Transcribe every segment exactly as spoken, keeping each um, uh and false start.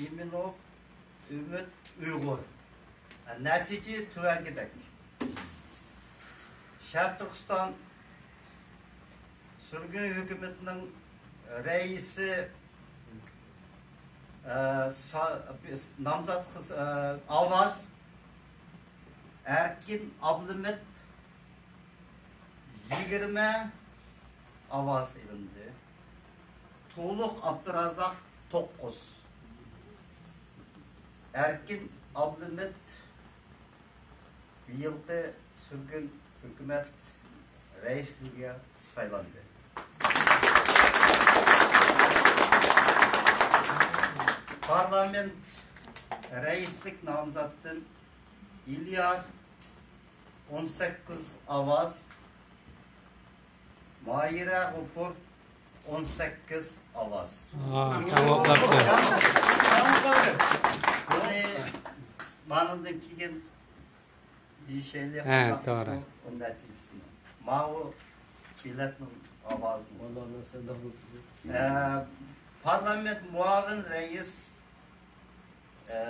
ئىمىنوف ئۈمىد ئۇيغۇر. نەتىجە تۆۋەندىكىدەك. شەرقىي تۈركىستان سۈرگۈن ھۆكۈمىتىنىڭ رەئىسى، ئە، سا-، نامزات قىز-، ئە، ئاۋاز، ئەركىن ئابلىمىت يىگىرمە ئاۋاز ئېلىندى. تۇغلۇق ئابدۇرازاق توققۇز. ئەركىن ئابلىمىت بىيىلقى سۈرگۈن ھۆكۈمەت رەئىسلىكىگە سايلاندى. پارلامېنت رەئىسلىك نامزاتتىن ئىليار ئون سەككىز ئاۋاز، ماھىرە غوپۇر ئون سەككىز ئاۋاز. ھا، تەڭ ئوتلاپتۇ. بۇنى مانىدىن كېيىن دېيىشەيلى، ھە، قانداق توغرا. بۇ نەتىجىسىنى. ماۋۇ مىللەتنىڭ ئاۋازى. ئە، پارلامېنت مۇئاۋىن رەئىس، ئە،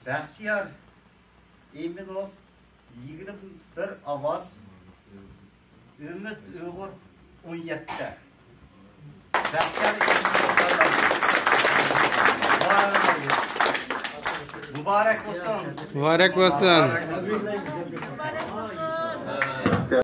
بەختىيار ئىمىنوف يىگىرمە بىر ئاۋاز، ئۈمىد ئۇيغۇر ئون يەتتە. بەختىيار ئىمىنوف. مۇبارەك بولسۇن. مۇبارەك بولسۇن.